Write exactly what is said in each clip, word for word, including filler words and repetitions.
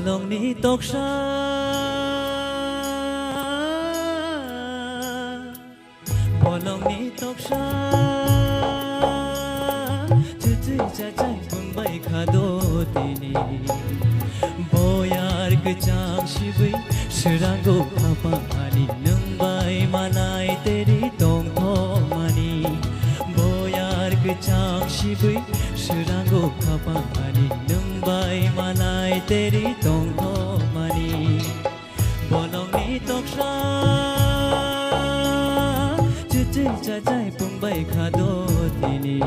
Bolongni toksa, bolongni toksa, chuchwi chachai pungbai khado tini. Boyar kwchang sibwi swrango khapang ani nwngbai malai teri tongthokmani. Boyar kwchang sibwi swrango khapang ani nwngbai malai teri tongthokmani. Bolongni toksa, chuchwi chachai pungbai khado tini.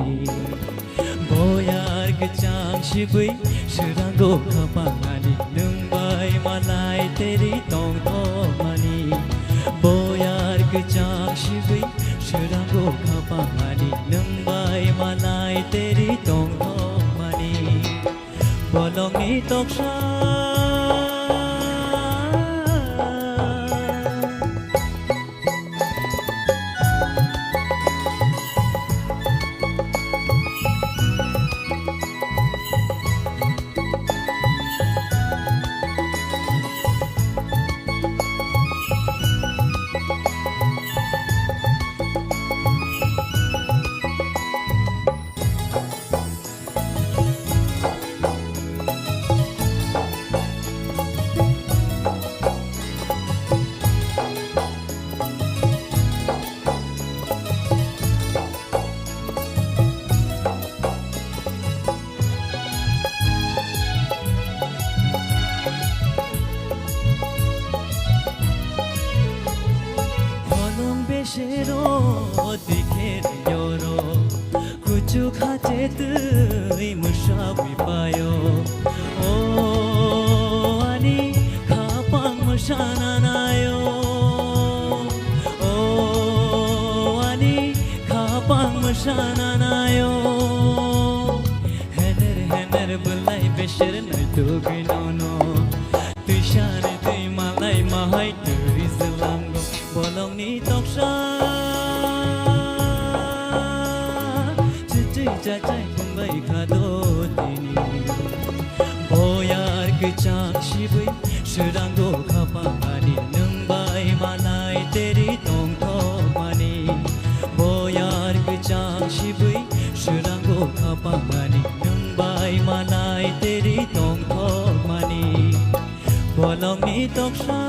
Boyar kwchang sibwi swrango khapang ani nwngbai malai teri tongthokmani. Boyar kwchang sibwi swrango khapang ani nwngbai malai teri tongthokmani. Bolongni toksa, Bolong besero dikher yoro, kuchuk hache twi mwsabwi payo. O ani khapang mwsana nayo, o ani khapang mwsana nayo. Hener hener bwlai beser naitugwi nono. Twisani twi malai mahai twi zlango. Bolongni toksa, chuchwi chachai pungbai khado tini. Boyar kwchang sibwi swrango khapang ani nwngbai malai teri tongthokmani. Boyar kwchang sibwi swrango khapang ani nwngbai malai teri tongthokmani. Bolongni toksa.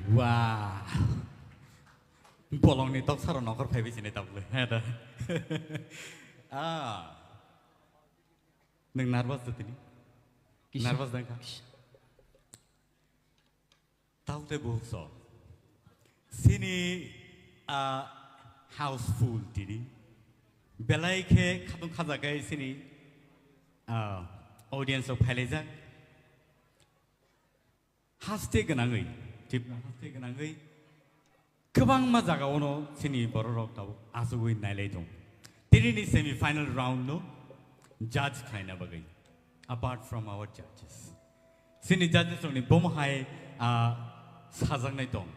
Wow. Bolongni toksa ro nokhor phaibi sini tabuk le. He da. Ah. Nwng nervous da tini? Kisa. Nervous da wngkha? Kisa. Talte buhukso. Sini, ah, houseful tini. Belai khe khatung khajagai sini, ah, audience rok phailaijak. Haste gwnangwi, Tripura haste gwnangwi kwbangma jagao no chini borok rok tabuk achugwi nailai tong. Tinini semi final round no judge khlaina bagwi, apart from our judges. Chini judges rokni bomo hai, ah, sajaknai tong.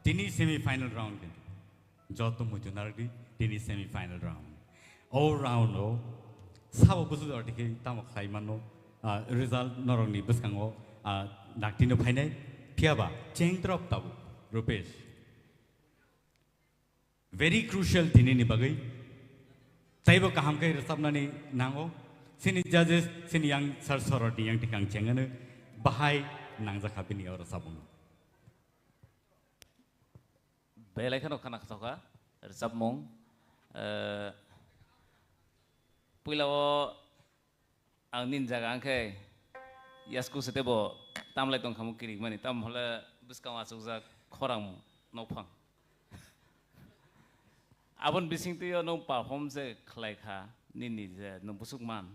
Tini semi final round ni. Joto muitu narwkdi, tini semi final round. O round o sabo busu jora dikhe tamo khlai mano, ah, result norokni bwskango, ah, daktino phainai. Phiyaba chengdrop tabuk, Rupesh. Very crucial dinini bagwi. Taibo kaham khe rwchapnani nango. Chini judges, chini yang sir sorotni yang thikang chengano bahai nangjakha bini o rwchapmung. Belai kheno khana khatokha rwchapmung. Eh, puilao ang nini jaga ang khe yasku se tebo tamlai tong khamu kirik mani, tam hole bwskang achukjak khorang nokphang. Aboni bising twi o nwng perform je khlai kha, nini je nwng busuk man,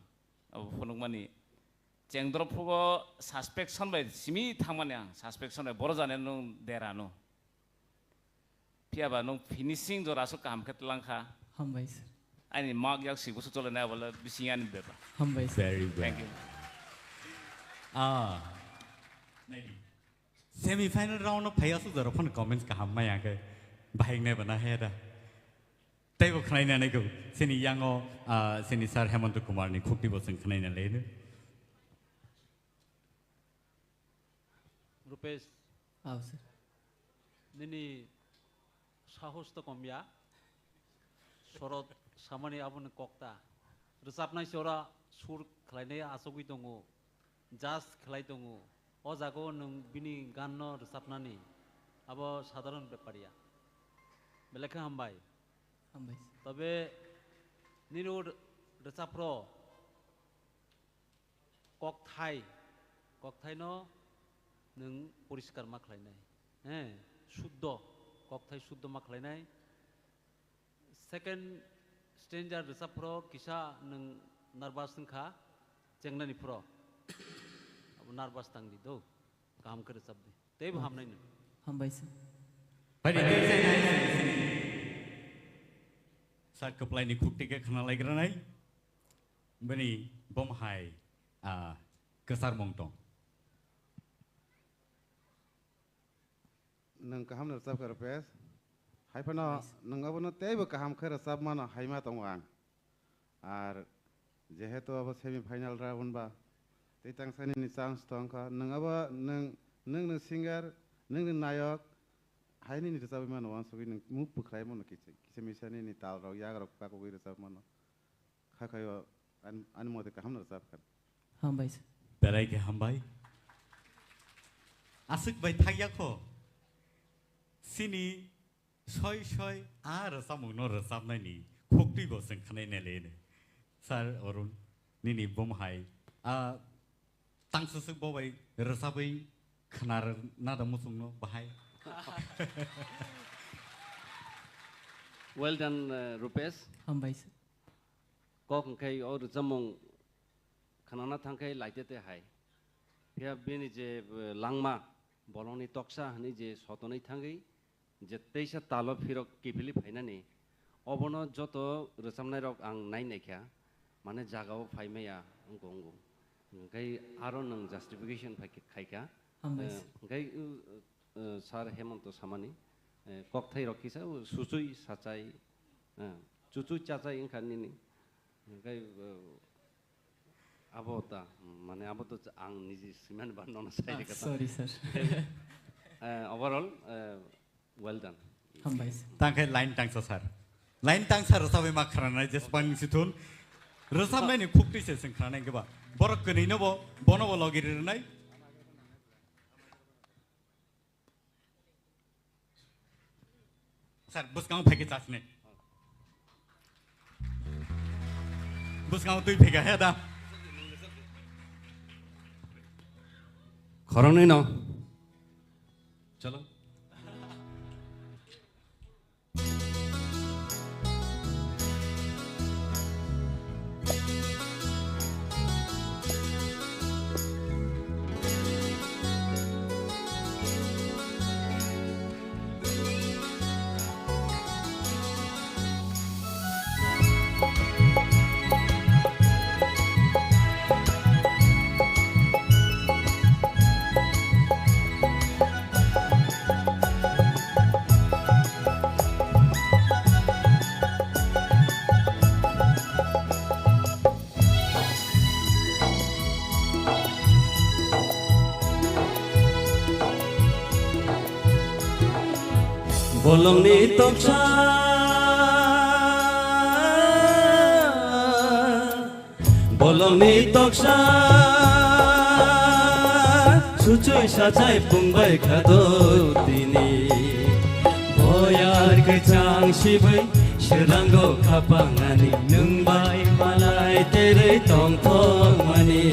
abo phunuk mani. Chengdrop phugo suspension bai simi thangmani ang, suspension bai boro jani nwng dera no. Phiyaba nwng finishing jora aswk kaham khe tlang kha. Hambai sir. Ani mak yak si busu chole nai bole bising ani beba. Hambai sir. Very well. Thank you. Ah. Semi final round no phai aswk jora phone comments kaham maya khe. Bahai wngnai ba na haya da? Teibo khwnaina naigo. Chini yango, ah, chini sir Hemanta Kumar ni khukti bo chwng khwnaina le hino. Rupesh, Aw, sir. Nini sahos to kom ya. Sorot samani aboni kokta. Rwchapnai se ora sur khlainai achugwi tongo. Judge khlai tongo. O jaga o nwng bini gan no rwchapnani. Abo sadharon bepar ya. Belai khe hambai. Hambai, sir. Tobe nini o rwchapro kokthai, kokthaino nwng poriskar ma khlainai, he, suddo, kokthai suddo ma khlainai. Second stanza rwchapphro kisa nwng nervous wngkha, chengnani phro abo nervous tangdi do, kaham khe rwchapdi, teibo hamnai nwng. Hambai sir. Bai di, tei jai nai sini sini. Sir kwplaini khukti khe khna laikranai. Bini bom hai, ah, kwchar mung tong. Nwng kaham no rwchap kha, Rupesh. Hai phano nwng abono teibo kaham khe rwchap mano hai ma tongo ang. Ar jehetu abo semi final round ba tei tangsa nini chance tong kha, nwng abo nwng, nwng, nwng singer, nwng, nwng nayok, hai nini rwchapwi mano, uansugwi nwng muk bwkhlai mano, kisa, kisa misa nini tal rok, yak rok pakugwi rwchap mano. Kha khaio, ani, ani mote kaham no rwchap kha. Hambai sir. Belai khe hambai. Aswk bai thakya kho. Sini soi soi a rwchapmung no rwchapnai ni khukti bo chwng khwnai nai le. Sir Arun, nini bom hai. A tang susuk bo bai rwchapwi khwna na da muchung no bahai. Well done, uh, Rupesh. Hambai sir. Kok hwnkhe o rwchapmung khwnana thangkhe laitete hai. Phiya bini je, eh, langma, bolongni toksa hwnwi je sotonwi thangwi je teisa talo phirok kiphilwi phainani, obono joto rwchapnairok ang nai naikha, mane jagao phai maya wngkha wngo. Hwnkhe aro nwng justification phai khe khaikha. Hambai sir. Eh, hwnkhe, uh, eh, Sir Hemanta samani, eh, kokthairok kisa, uh, suchui sachai, eh, chuchui chachai wngkha nini. Hwnkhe, uh, abo ta, mane abo to ang niji swimani ba nono sai Ah, rikha ta. Sorry, sir. Eh, overall, eh, well done. Hambai sir. Tangkhe line tangsa sir. Line tangsa rwchapwi ma khranai jespan sithun. Rwchapnaini khukti se chwng khranai khe ba. Borok kwnwi no bo, bono bo logi rinai. Sir, bwskango phaikhe chasne. Bwskango twi phaikha he da. Khoroknwi no. Chalo. Bolongni toksa, bolongni toksa, suchui sachai pungbai khado tini. Boyar kwchang sibui, Srwlango khapangani nwng bai malai terwi tongthokmani.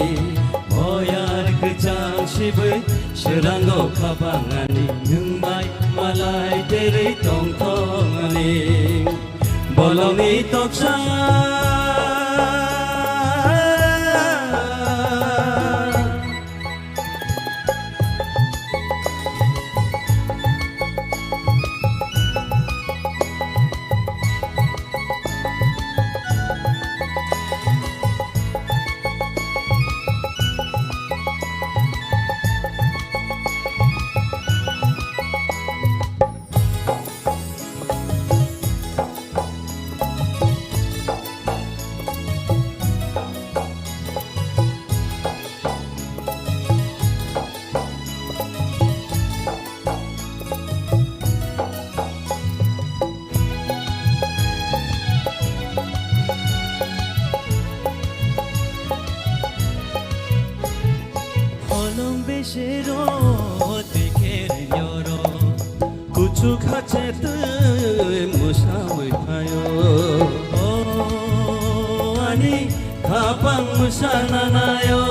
Boyar kwchang sibui srwlango khapangani nwng bai malai terwi tongthokmani. Bolongni toksa. Sana nayo,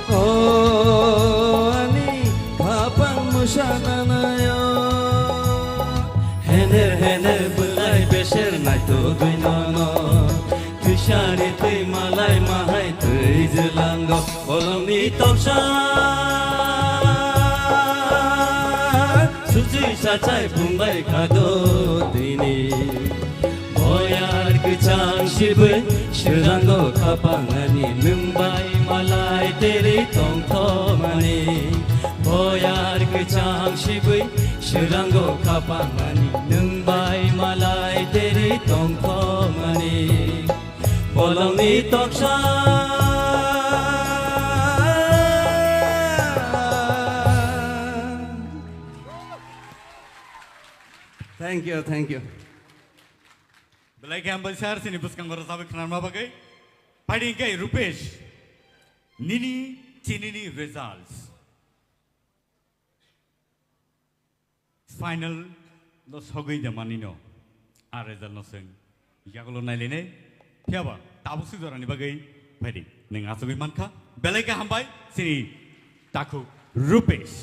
o ani khapang musana nayo. Hener hener belai beser naito dui nono. Twisari twi malai mahai twi jelango. Bolongni toksa suchui sachai bumbai khado tini. Boyar kwchang sibui swirango khapangani nwng bai malai teri tongthomani. Boyar kwchang sibui swirango khapangani nwng bai malai teri tongthomani. Bolongni toksa. Thank you, thank you. Belai khe hambai sir, chini bwskango rwchapwi khwnarma bagwi. Phaidi hwnkhe Rupesh, nini chinini results. Final lo sogwi de manino. A result no swng. Yagulo nailainai. Phiyaba tabuk si jorani bagwi phaidi. Nwng achugwi mankha. Belai khe hambai chini takhuk Rupesh.